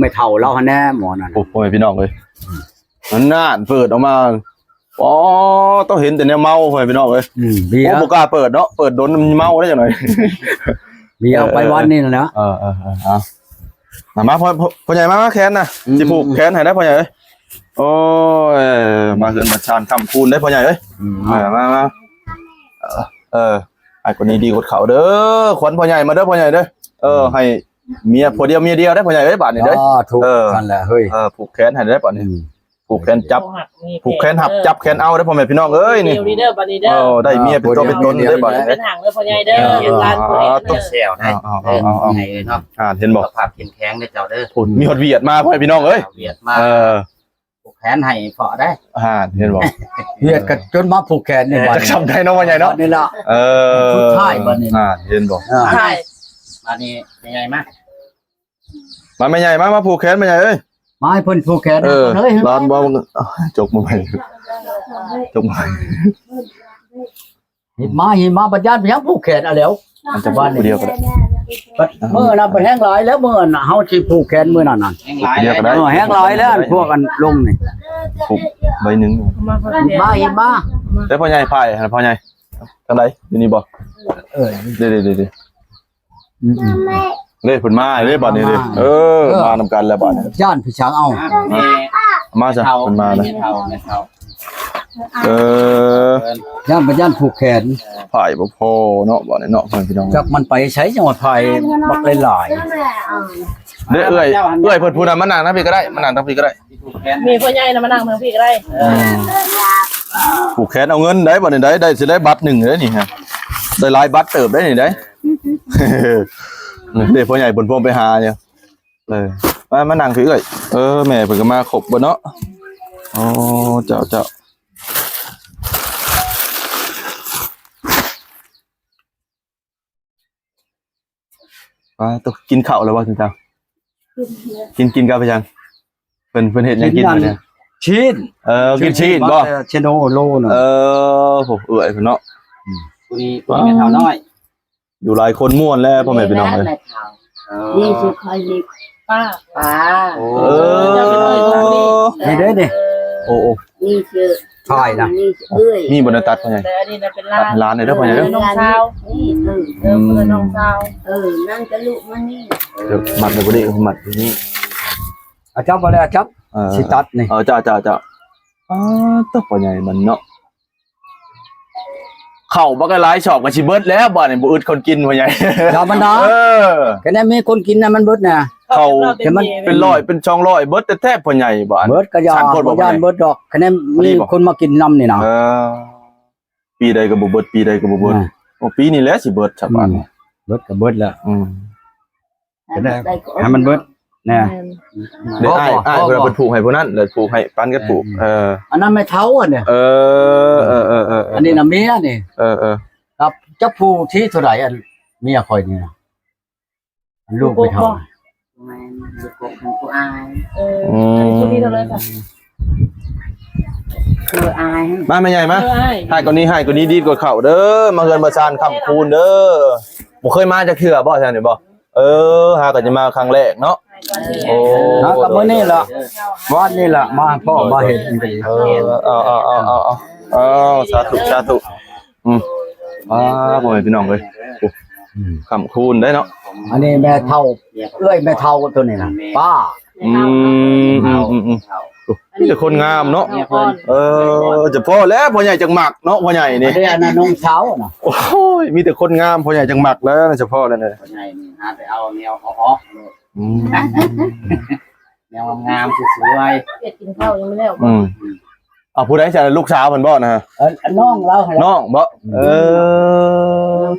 ແມ່ເຖົ້າລາວຫັ້ນແດ່ໝໍນັ້ນ. ໂອ້ ພໍ່ແມ່ພີ່ນ້ອງເອີຍ ນັ້ນໆ ເປີດອອກມາ ອໍ ຕ້ອງເຫັນແຕ່ແນວເມົາ ພໍ່ແມ່ພີ່ນ້ອງເອີຍ. ອືມ ເບຍ ໂອ້ ບໍ່ກ້າເປີດເນາະ ເປີດດົນມັນເມົາໄດ້ຈັກໜ່ອຍ. ເບຍເອົາໄປວັນນີ້ແຫຼະ. ເອີໆໆ ເອົາ ມາ ມາ ພໍ່ ພໍ່ໃຫຍ່ມາ ມາແຂນນະ ອືມ ຊິຜູກແຂນໃຫ້ໄດ້ພໍ່ໃຫຍ່ເອີຍ. ໂອ້ຍ ມາເຮືອນມາຊານຄ້ຳຄູນໄດ້ພໍ່ໃຫຍ່ເອີຍ. ອືມ ມາ ມາ ມາ ເອີ ເອີ ອ້າຍຄົນນີ້ດີກວ່າເຂົາເດີ ຂວັນພໍ່ໃຫຍ່ມາເດີພໍ່ໃຫຍ່ເດີ. ເອີ ອືມ ໃຫ້ເມຍຜົວດຽວເມຍດຽວໄດ້ພໍ່ໃຫຍ່ເອີຍ ບາດນີ້ເດີ. ສາທຸ ເອີ ນັ້ນແຫຼະເຮີ້ຍ. ເອີ ຜູກແຂນໃຫ້ໄດ້ບາດນີ້. ອືມ ຜູກແຂນຈັບ ຜູກແຂນຮັບຈັບແຂນເອົາເດີພໍ່ແມ່ພີ່ນ້ອງເອີຍ ນີ້ ດີເດີບາດນີ້ເດີ. ເອີ ໄດ້ເມຍເປັນຕົວເປັນຕົນເດີບາດນີ້ເດີ. ເປັນຫາງເດີພໍ່ໃຫຍ່ເດີ ເອີ ເຮັດຮ້ານຜູ້ໃຫຍ່ເດີ ແຊວໄດ້. ເອົາໆໆໆ ໃຫຍ່ເລີຍເນາະ. ອ່າ ເຫັນບໍ່ ສຸຂະພາບເຂັ້ມແຂງເດີເຈົ້າເດີ. ພຸ້ນ ມີຮອດຫວຽດມາພໍ່ແມ່ພີ່ນ້ອງເອີຍ ຫວຽດມາ. ເອີ ຜູກແຂນໃຫ້ພໍ່ໄດ້. ອ່າ ເຫັນບໍ່ ຫວຽດກໍຈົນມາຜູກແຂນນີ້. ເອີ ບາດນີ້ ຈັກສ່ຳໃດເນາະພໍ່ໃຫຍ່ເນາະ ນີ້ລະ. ເອີ ສຸດທ້າຍບາດນີ້. ອ່າ ເຫັນບໍ່ ສຸດທ້າຍ. ບາດນີ້ແມ່ໃຫຍ່ມາ ມາແມ່ໃຫຍ່ມາ ມາຜູກແຂນແມ່ໃຫຍ່ເອີຍ. ມາໃຫ້ເພິ່ນຜູກແຂນ ເອີ ເພິ່ນເອີຍ. ຫຼານບໍ່ ຈົກມາໃໝ່ ຈົກມາໃໝ່. ຫິບມາ ຫິບມາ ບັດຢ້ານໄປຫຍັງຜູກແຂນເອົາແລ້ວ. ອັນຈະບາດນີ້ຜູ້ດຽວກໍໄດ້ ບັດມື້ນັ້ນບັດແຮງຫຼາຍແລ້ວ ມື້ນັ້ນເຮົາຊິຜູກແຂນມື້ນັ້ນນະ ແຮງຫຼາຍ ຜູ້ດຽວກໍໄດ້. ເອີ ແຮງຫຼາຍແລ້ວ ພວກກັນລົງນີ້ ຜູກໃບໜຶ່ງ. ຫິບມາ ຫິບມາ. ແຕ່ພໍ່ໃຫຍ່ພາຍຫັ້ນ ພໍ່ໃຫຍ່ທາງໃດ ຢູ່ນີ້ບໍ່? ເອີ ເດ້ໆໆໆ. ອືມໆ ເດ້ ເພິ່ນມາເດ້ບາດນີ້ເດ້. ເອີ ເອີ ມານຳກັນແລ້ວບາດນີ້ ຢ້ານພີ່ຊ້າງເອົາ ມາຊະ ເພິ່ນມານະ. ເອີ ຢ້ານບໍ່ຢ້ານຜູກແຂນ ພາຍບໍ່ພໍເນາະ ບາດນີ້ເນາະ ພີ່ນ້ອງ. ຈັກມັນໄປໃສ ຈັ່ງວ່າພາຍບັກຫຼາຍໆ. ເດ້ ເອື້ອຍ ເອື້ອຍເພິ່ນຜູ້ນັ້ນມານັ່ງທາງພີ້ກໍໄດ້ ມານັ່ງທາງພີ້ກໍໄດ້. ມີພໍ່ໃຫຍ່ນະມານັ່ງທາງພີ້ກໍໄດ້. ເອີ ຜູກແຂນເອົາເງິນໄດ້ ບາດນີ້ໄດ້ ໄດ້ ຊິໄດ້ບັດໜຶ່ງເດ້ນີ້ຮະ ໄດ້ຫຼາຍບັດເຕີບໄດ້ນີ້ໄດ້. ເດ້ ພໍ່ໃຫຍ່ເພິ່ນພວມໄປຫາຢູ່. ເອີ ມາ ມານັ່ງພີ້ເອື້ອຍ. ເອີ ແມ່ເພິ່ນກໍມາຄົບເບິດເນາະ. ໂອ້ ເຈົ້າ ເຈົ້າ. ປາ ຕົກ ກິນເຂົ້າແລ້ວບໍ່ ເຈົ້າ? ກິນ ກິນກັບຫຍັງ? ເພິ່ນ ເພິ່ນເຮັດຫຍັງກິນມື້ນີ້? ຊີ້ນ. ເອີ ກິນຊີ້ນບໍ່? ເຊໂນໂລນະ. ເອີ ໂອ້ ເອື້ອຍເພິ່ນເນາະ. ອືມ ຜູ້ນີ້ ຜູ້ນີ້ແມ່ເຖົ້ານ້ອຍ ຢູ່ຫຼາຍຄົນມ່ວນແລ້ວ ພໍ່ແມ່ພີ່ນ້ອງເອີຍ. ນີ້ຄືຂ້ອຍນີ້ ປ້າ ປ້າ. ເອີ ນີ້ເດ້ນີ້. ໂອ້ ໂອ້ ນີ້ຄື ຖ່າຍນະ ນີ້ຄືເອື້ອຍ. ມີບໍ່ໄດ້ຕັດພໍ່ໃຫຍ່? ແຕ່ອັນນີ້ນະເປັນຫຼານ ຕັດໃຫ້ຫຼານເດີພໍ່ໃຫຍ່ເດີ. ນ້ອງສາວ ນີ້ ເອີ ເອີ ເພິ່ນນ້ອງສາວ. ເອີ ນັ້ນກໍລູກມັນນີ້ ມັດບໍ່ໄດ້ ມັດຢູ່ນີ້. ອາ ຈັບບໍ່ໄດ້ ຈັບ ເອີ ຊິຕັດນີ້. ເອີ ເຈົ້າ ເຈົ້າ ເຈົ້າ. ອາ ຕົກພໍ່ໃຫຍ່ມັນເນາະ. ເຂົ້າບັກຫຼາຍຊອບກໍຊິເບິດແລ້ວ ບາດນີ້ບໍ່ອຶດຄົນກິນພໍ່ໃຫຍ່. ທຳມະດາ ເອີ ກະແນນມີຄົນກິນນະ ມັນເບິດນະ. ເຂົ້າ ແຕ່ມັນເປັນຮ້ອຍເປັນສອງຮ້ອຍ ເບິດແທ້ໆພໍ່ໃຫຍ່. ບາດ ເບິດກະຢ່າ ບໍ່ຢ້ານເບິດດອກ ກະແນນມີຄົນມາກິນນຳນີ້ນະ. ເອີ ປີໃດກໍບໍ່ເບິດ ປີໃດກໍບໍ່ເບິດ. ໂອ້ ປີນີ້ແຫຼະຊິເບິດຊະບາດນີ້. ອືມ ເບິດກໍເບິດແລ້ວ. ອືມ ໃຫ້ມັນເບິດແນ່. ແມ່ນ ເດ້ ອ້າຍ ອ້າຍເພິ່ນເພິ່ນຜູກໃຫ້ຜູ້ນັ້ນ ແລ້ວຜູກໃຫ້ປັນກັນຜູກ. ເອີ ອັນນັ້ນແມ່ເຖົ້າອັນນີ້. ເອີ ເອີ ເອີ ເອີ ອັນນີ້ນະເມຍນີ້. ເອີ ເອີ ຄັບ ຈັກຜູ້ທີເທົ່າໃດ ອັນເມຍຂ້ອຍນີ້ນະ ອັນລູກແມ່ເຖົ້າ. ແມ່ນ ລູກຂອງຜູ້ອ້າຍ. ເອີ ອືມ ອັນນີ້ຜູ້ທີເທົ່າໃດຄະ? ເອີ ອ້າຍ ມາແມ່ໃຫຍ່ມາ. ເອີ ອ້າຍ ໃຫ້ກວ່ານີ້ ໃຫ້ກວ່ານີ້ ດີກວ່າເຂົ້າເດີ. ມາເຮືອນມາຊານຄ້ຳຄູນເດີ. ບໍ່ເຄີຍມາຈັກເທື່ອບໍ່ ແຖວນີ້ບໍ່? ເອີ ຫາກໍຈະມາຄັ້ງແລກເນາະ. ໂອ້ ຫາກໍມື້ນີ້ລະ ວານນີ້ລະ ມາພໍ້ມາເຫັນ. ເອີ ເອົາ ເອົາ ເອົາ ເອົາ ເອົາ ສາທຸ ສາທຸ. ອືມ ອ້າ ພໍ່ແມ່ພີ່ນ້ອງເອີຍ ອືມ ຄ້ຳຄູນໄດ້ເນາະ. ອັນນີ້ແມ່ເຖົ້າ ເອື້ອຍແມ່ເຖົ້າໂຕນີ້ນະ ປ້າ. ອືມ ອືມ ອືມ ອືມ ໂອ້ ມີແຕ່ຄົນງາມເນາະ. ເອີ ຈະພໍແລ້ວ ພໍ່ໃຫຍ່ຈັກມັກເນາະ ພໍ່ໃຫຍ່ນີ້. ອັນນີ້ ອັນນັ້ນນ້ອງສາວນະ. ໂອ້ຍ ມີແຕ່ຄົນງາມ ພໍ່ໃຫຍ່ຈັກມັກແລ້ວ ຈະພໍແລ້ວ. ພໍ່ໃຫຍ່ນີ້ຫາແຕ່ເອົາແນວເອົາອອກໂລດ. ອືມ ແນວງາມໆ ສວຍໆ. ວຽກກິນເຂົ້າຍັງບໍ່ແລ້ວ. ອືມ ເອົາ ຜູ້ໃດຊະ ລູກສາວເພິ່ນບໍ່ນະ? ເອີ ນ້ອງລາວຫັ້ນແຫຼະ ນ້ອງບໍ່? ອືມ ເອີ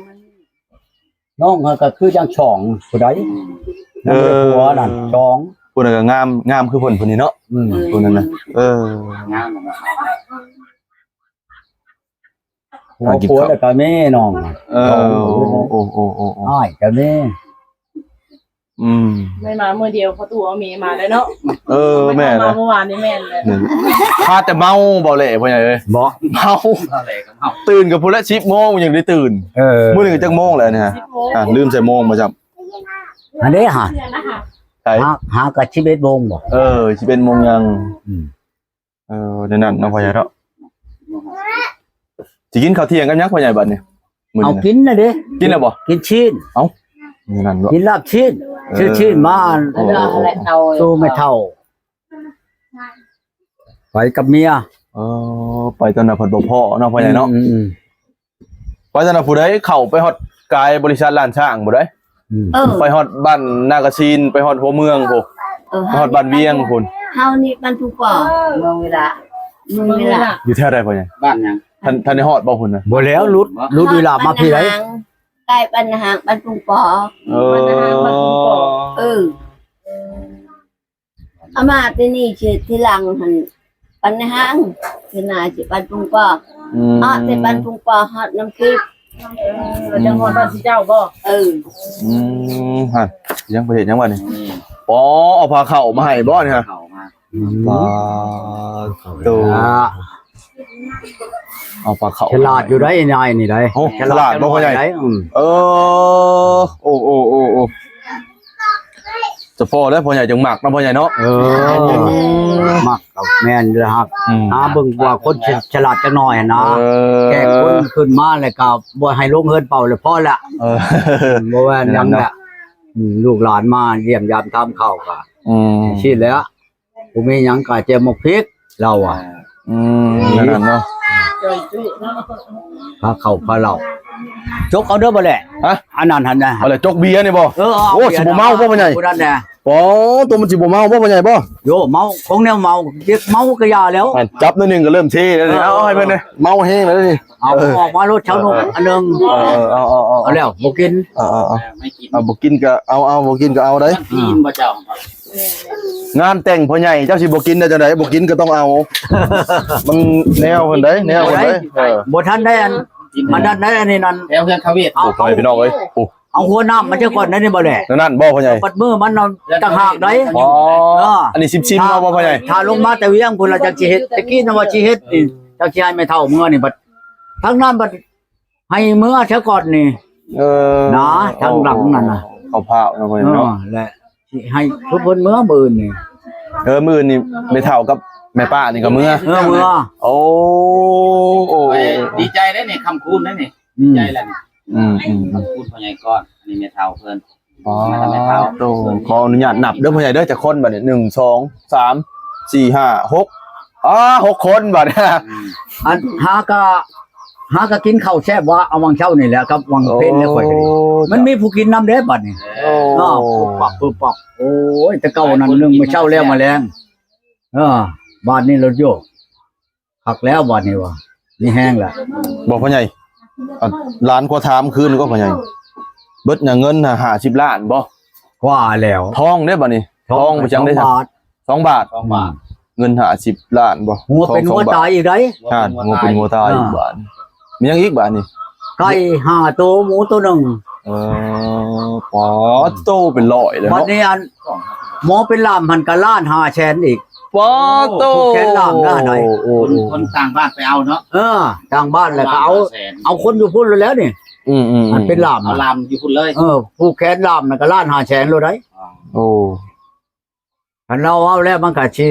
ນ້ອງຫັ້ນກໍຄືຈັ່ງສອງຜູ້ໃດ. ອືມ ຍັງບໍ່ໄດ້ຜົວນັ້ນ ເອີ ສອງ. ຜູ້ນັ້ນກໍງາມ ງາມຄືເພິ່ນ ຜູ້ນີ້ເນາະ. ອືມ ຜູ້ນັ້ນນະ ເອີ ງາມ. ຜົວ ຜົວແລ້ວກໍມີນ້ອງ. ເອີ ໂອ້ ໂອ້ ໂອ້ ໂອ້ ອ້າຍກໍມີ. ອືມ ໄດ້ມາມື້ດຽວ ພໍຕູ້ເອົາເມຍມາໄດ້ເນາະ. ເອີ ແມ່ນ ມາເມື່ອວານນີ້ແມ່ນແຫຼະ. ພາແຕ່ເມົາບໍ່ແຫຼະ ພໍ່ໃຫຍ່ເອີຍ. ບໍ່ ເມົາ ຕື່ນກໍພຸ້ນແຫຼະ ສິບໂມງຍັງໄດ້ຕື່ນ. ເອີ ມື້ນີ້ຈັກໂມງແລ້ວນີ້? ສິບໂມງ ອ່າ ລືມໃສ່ໂມງມາຊ້ຳ. ອັນນີ້ຫາ ໃ ຫາ ຫາກໍສິບເອັດໂມງບໍ? ເອີ ສິບເອັດໂມງຍັງ. ອືມ ເອີ ແນວນັ້ນເນາະພໍ່ໃຫຍ່ເນາະ. ຊິກິນເຂົ້າທ່ຽງກັບຫຍັງພໍ່ໃຫຍ່ບັດນີ້? ມື້ນີ້ນະ ເອົາກິນນະເດ້. ກິນແລ້ວບໍ? ກິນຊີ້ນ. ເອົ້າ ແນວນັ້ນເນາະ ກິນລາບຊີ້ນ. ເອີ ຊື້ຊີ້ນມາ ໂອ້ ໂອ້ ໂອ້ ໂອ້ ສູ່ແມ່ເຖົ້າ ໄປກັບເມຍ. ເອີ ໄປຕອນນັ້ນເພິ່ນບໍ່ພໍ້ເນາະພໍ່ໃຫຍ່ເນາະ. ອືມ ອືມ ອືມ. ໄປຕອນນັ້ນຜູ້ໃດເຂົ້າໄປຮອດກາຍບໍລິສັດລ້ານຊ້າງຜູ້ໃດ? ອືມ ເອີ ໄປຮອດບ້ານນາກະຊີນ ໄປຮອດຫົວເມືອງພຸ້ນ. ເອີ ໄປຮອດບ້ານວຽງພຸ້ນ. ເຮົານີ້ບ້ານທຸງປໍ ເມືອງເວລາ ເມືອງເວລາ. ຢູ່ແຖວໃດພໍ່ໃຫຍ່? ບ້ານຫຍັງ? ທ່ານ ທ່ານໄດ້ຮອດບໍ່ພຸ້ນນະ? ບໍ່ແລ້ວ ຫຼຸດ ຫຼຸດເວລາມາພີ້ໃດ. ບ້ານນາຫາງ ໃກ້ບ້ານນາຫາງ ບ້ານທຸງປໍ. ເອີ ບ້ານນາຫາງ ບ້ານທຸງປໍ. ເອີ ອາ ມາແຕ່ນີ້ຊິທີຫຼັງຫັ້ນ ບ້ານນາຫາງ ຄືໜ້າຊິບ້ານທຸງປໍ. ອືມ ອາ ແຕ່ບ້ານທຸງປໍຮອດນ້ຳທິບ. ເອີ ຈັ່ງຮອດບ້ານຊິເຈົ້າບໍ? ເອີ ອືມ ຫັ້ນ ຍັງປະເທດຫຍັງວະນີ້? ອໍ ເອົາພາເຂົ້າມາໃຫ້ບໍນີ້ຮະ? ເຂົ້າມາ ອືມ ປາໂຕ ເອົາພາເຂົ້າ ສະຫຼາດຢູ່ໃດ໋ຍາຍນີ້ໃດ໋. ໂອ້ ສະຫຼາດບໍ່ພໍ່ໃຫຍ່? ອືມ ເອີ ໂອ້ ໂອ້ ໂອ້ ໂອ້ ສະເພາະແລ້ວພໍ່ໃຫຍ່ຈຶ່ງມັກເນາະພໍ່ໃຫຍ່ເນາະ. ເອີ ມັກກໍແມ່ນຢູ່ແລ້ວ ອືມ ຫາເບິ່ງວ່າຄົນສະ ສະຫຼາດຈັກໜ້ອຍຫັ້ນນະ. ເອີ ແຂກຄົນຂຶ້ນມາແລ້ວກໍບໍ່ໃຫ້ລົງເຮືອນເປົ່າແລ້ວ ພໍແລ້ວ. ເອີ ບໍ່ວ່າຫຍັງແຫຼະ. ອືມ ລູກຫຼານມາຢ້ຽມຢາມຖາມຂ່າວກໍ ອືມ ຊີ້ແຫຼະ. ບໍ່ມີຫຍັງກະແຈ່ວໝາກພິກ ລາວວ່າ. ອືມ ນັ້ນເນາະ ພາເຂົ້າພາເຫຼົ້າ. ຈົກເອົາເດີບໍ່ແຫຼະ. ຮະ? ອັນນັ້ນຫັ້ນນະ ບໍ່ແຫຼະ ຈົກເບຍນີ້ບໍ່? ເອີ ເອົາ ໂອ້ ເບຍ ຊິບໍ່ເມົາບໍ່ພໍ່ໃຫຍ່? ຜູ້ນັ້ນແຫຼະ. ອໍ ໂຕມັນຊິບໍ່ເມົາບໍ່ພໍ່ໃຫຍ່ບໍ່? ໂຍ ເມົາ ຂອງແນວເມົາ ເດັກເມົາກໍຢ່າແລ້ວ. ຈັບໜ້ອຍໜຶ່ງກໍເລີ່ມເທແລ້ວນີ້. ເອີ ເອົາໃຫ້ເພິ່ນເດ້ ເມົາແຮງແລ້ວນີ້. ເອົາ ເອີ ອອກມາໂລດຊາວນຸກ ເອີ ເອີ ອັນໜຶ່ງ. ເອີ ເອີ ເອົາ ເອົາ ເອົາ ເອົາແລ້ວ ບໍ່ກິນ. ເອີ ເອີ ເອົາ ເອົາ ບໍ່ກິນກໍເອົາ ເອົາ ບໍ່ກິນກໍເອົາໄດ໋. ອືມ ງານແຕ່ງພໍ່ໃຫຍ່ເຈົ້າຊິບໍ່ກິນໄດ້ຈັ່ງໃດ? ບໍ່ກິນກໍຕ້ອງເອົາ. ມັນແນວເພິ່ນໃດ໋ ແນວເພິ່ນໃດ໋. ເອີ ບໍ່ທັນໄດ້ອັນ ອັນນັ້ນໄດ໋ ອັນນີ້ນັ້ນ ແຖວເຮືອນຄາເວດ. ໂອ້ ພໍ່ແມ່ພີ່ນ້ອງເອີຍ ໂອ້ ເອົາຫົວນ້ຳມາຈັກກ່ອນໄດ໋ນີ້ບໍ່ແຫຼະ. ນັ້ນບໍ່ພໍ່ໃຫຍ່? ບັດມື້ມັນນະ ຕ່າງຫາກໄດ໋. ອໍ ເອີ ອັນນີ້ຊິມໆເອົາບໍ່ພໍ່ໃຫຍ່? ຖ້າລົງມາແຕ່ວຽງພຸ້ນລະຈັກຊິເຮັດ. ຕະກີ້ນະວ່າຊິເຮັດນີ້ ເອີ ຈັກຊິໃຫ້ແມ່ເຖົ້າເມືອນີ້ ບັດທາງນັ້ນບັດ ໃຫ້ເມືອຊະກ່ອນນີ້. ເອີ ນະ ທາງຫຼັງນັ້ນນະ ເຂົ້າພາວເນາະ ເອີ ເນາະ ແລະ ຊິໃຫ້ທຸກຄົນເມືອມື້ອື່ນນີ້. ເອີ ມື້ອື່ນນີ້ແມ່ເຖົ້າກັບແມ່ປ້ານີ້ກໍເມືອ. ເອີ ເມືອ. ໂອ້ ໂອ້ ໂອ້ ດີໃຈໄດ໋ນີ້ ຄ່ຳຄູນໄດ໋ນີ້. ອືມ ດີໃຈແລ້ວນີ້. ອືມ ອືມ ອືມ ຂອບຄຸນພໍ່ໃຫຍ່ກ່ອນ ອັນນີ້ແມ່ເຖົ້າເພິ່ນ. ອໍ ແມ່ເຖົ້າ ໂຕ ຂໍອະນຸຍາດນັບເດີພໍ່ໃຫຍ່ເດີ ຈັກຄົນບັດນີ້? ໜຶ່ງ ສອງ ສາມ ສີ່ ຫ້າ ຫົກ ອໍ ຫົກຄົນບັດ. ອືມ ອັນຫາກະ ຫາກະກິນເຂົ້າແຊບວ່າ ເອົາຫວ່າງເຊົ້ານີ້ແຫຼະ ກັບຫວ່າງເພນແລ້ວຂ້ອຍກໍດີ. ໂອ້ ມັນມີຜູ້ກິນນຳເດ້ບັດນີ້. ໂອ້ ເນາະ ປຶບປັບ ປຶບປັບ. ໂອ້ຍ ແຕ່ເກົ່ານັ້ນ ໜຶ່ງມື້ເຊົ້າແລ້ວມາແລງ. ເອີ ບາດນີ້ລົດໂຍກ ຄັກແລ້ວບາດນີ້ວ່າ ມີແຮງແລ້ວ. ບໍ່ພໍ່ໃຫຍ່ ອັນຫຼານກໍຖາມຄືນກໍພໍ່ໃຫຍ່ ເບິດນະເງິນຫ້າສິບລ້ານບໍ່? ກວ່າແລ້ວ. ທອງເດ້ບາດນີ້ ທອງ ທອງໄປຈັ່ງໄດ້ ສອງບາດ ສອງບາດ ສອງບາດ ເງິນຫ້າສິບລ້ານບໍ່? ຫົວເປັນຫົວຕາຍອີກໃດ໋. ຫັ້ນ ຫົວເປັນຫົວຕາຍອີກ. ບາດມີຫຍັງອີກບາດນີ້? ໄກ່ຫ້າໂຕ ໝູໂຕໜຶ່ງ. ເອີ ປາດໂຕ ເປັນຮ້ອຍແລ້ວເນາະ. ບາດນີ້ອັນ ໝໍເປັນລ່າມຫັ້ນກໍລ້ານຫ້າແສນອີກ. ປາດໂຕ ໂອ້ ຜູ້ແຂນລ່າມນະ. ໂອ້ ຄົນຕ່າງບ້ານໄປເອົາເນາະ. ເອີ ຕ່າງບ້ານແລ້ວກໍເອົາ ເອົາຄົນຢູ່ພຸ້ນແລ້ວນີ້. ອືມໆໆ ອັນເປັນລ່າມ ເອົາລ່າມຢູ່ພຸ້ນເລີຍ. ເອີ ຜູ້ແຂນລ່າມນັ້ນກໍລ້ານຫ້າແສນໂລດໃດ໋. ໂອ້ ຄັນລາວເວົ້າແລ້ວມັນກໍຊິ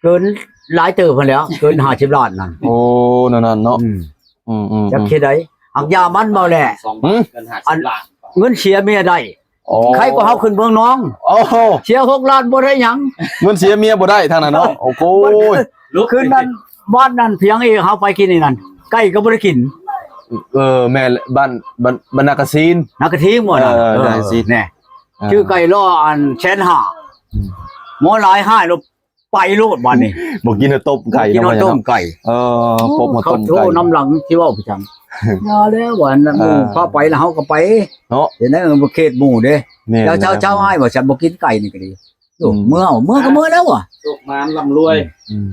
ເກີນຫຼາຍເຕີບຫັ້ນແຫຼ້ວ ເກີນຫ້າສິບລ້ານນັ້ນ. ໂອ້ ແນວນັ້ນເນາະ. ອືມ ອືມໆໆ ຈັກເຮັດໃດ ອັກຢາມັນເວົ້າແຫຼະ. ສອງບາດ ເກີນຫ້າສິບລ້ານ ເງິນເສຍເມຍໄດ້. ໂອ້ ໃຄກວ່າເຮົາຂຶ້ນເມືອງນອງ ໂອ້ ເສຍຫົກລ້ານບໍ່ໄດ້ຫຍັງ ເງິນເສຍເມຍບໍ່ໄດ້ທາງນັ້ນເນາະ. ໂອ້ໂຫ ຄືນັ້ນ ບ້ານນັ້ນພຽງອີກ ເຮົາໄປກິນນີ້ນັ້ນ ໄກ່ກໍບໍ່ໄດ້ກິນ. ເອີ ແມ່ນ ບ້ານ ບ້ານ ບ້ານນາກະຊີນ ນາກະທີງບໍ່ນະ. ເອີ ເອີ ນາກະຊີນ ແນ່ ເອີ ຊື້ໄກ່ລໍອັນແສນຫ້າ ອືມ ໝໍຫຼາຍຮ້າຍໂລດ ໄປໂລດບາດນີ້ ບໍ່ກິນແລ້ວຕົ້ມໄກ່ ບໍ່ກິນແລ້ວ ເນາະ ຕົ້ມໄກ່. ເອີ ປົບມາຕົ້ມໄກ່ ເຂົາໂທນຳຫຼັງຊິເວົ້າໄປຈັ່ງ ຢ່າແລ້ວວ່ານັ້ນ ເອີ ໝູ່ພາໄປແລ້ວເຮົາກໍໄປເນາະ. ເຫັນໄດ້ ເອີ ເຂດໝູ່ເດ້. ແມ່ນ ເຈົ້າ ເຈົ້າ ເຈົ້າອ້າຍວ່າຊັ້ນ ບໍ່ກິນໄກ່ນີ້ກໍດີ. ໂອ້ ອືມ ເມືອເອົາ ເມືອກໍເມືອແລ້ວວ່າ ໂຊກໝານລ່ຳລວຍ. ອືມ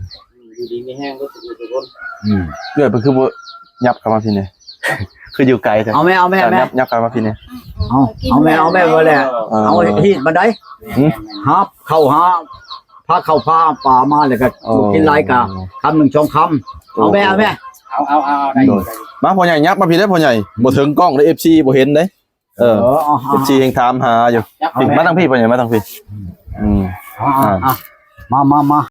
ອືມ ຢູ່ດີມີແຮງເບິດທຸກຄົນ. ອືມ ເອື້ອຍ ເພິ່ນຄືບໍ່ຫຍັບເຂົ້າມາພີ້ແດ່? ຄືຢູ່ໄກແທ້. ເອົາແມ່ ເອົາແມ່ ຫຍັບ ແມ່ ຫຍັບເຂົ້າມາພີ້ແດ່. ເອົາ ເອົາແມ່ ເອົາແມ່ ບໍ່ແລ້ວ. ເອີ ເອົາຮີດບັນໄດ ຫຶ ຫາເຂົ້າ ຫາ ພາເຂົ້າພາປາມາ ແລ້ວກໍ ໂອ້ ບໍ່ກິນຫຼາຍກະ ຄຳໜຶ່ງສອງຄຳ. ໂອ້ ເອົາແມ່ ເອົາແມ່ ເອົາ ເອົາ ເອົາ ໄດ້ ໂດຍ ໄດ້. ມາພໍ່ໃຫຍ່ ຫຍັບມາພີ້ເດີ້ພໍ່ໃຫຍ່ ບໍ່ເຖິງກ້ອງເດີ້ ເອັຟຊີ ບໍ່ເຫັນເດີ້. ເອີ ເອີ ເອັຟຊີຍັງຖາມຫາຢູ່. ມາທາງພີ້ ພໍ່ໃຫຍ່ ມາທາງພີ້. ອືມ ອ່າ ມາ ມາ ມາ.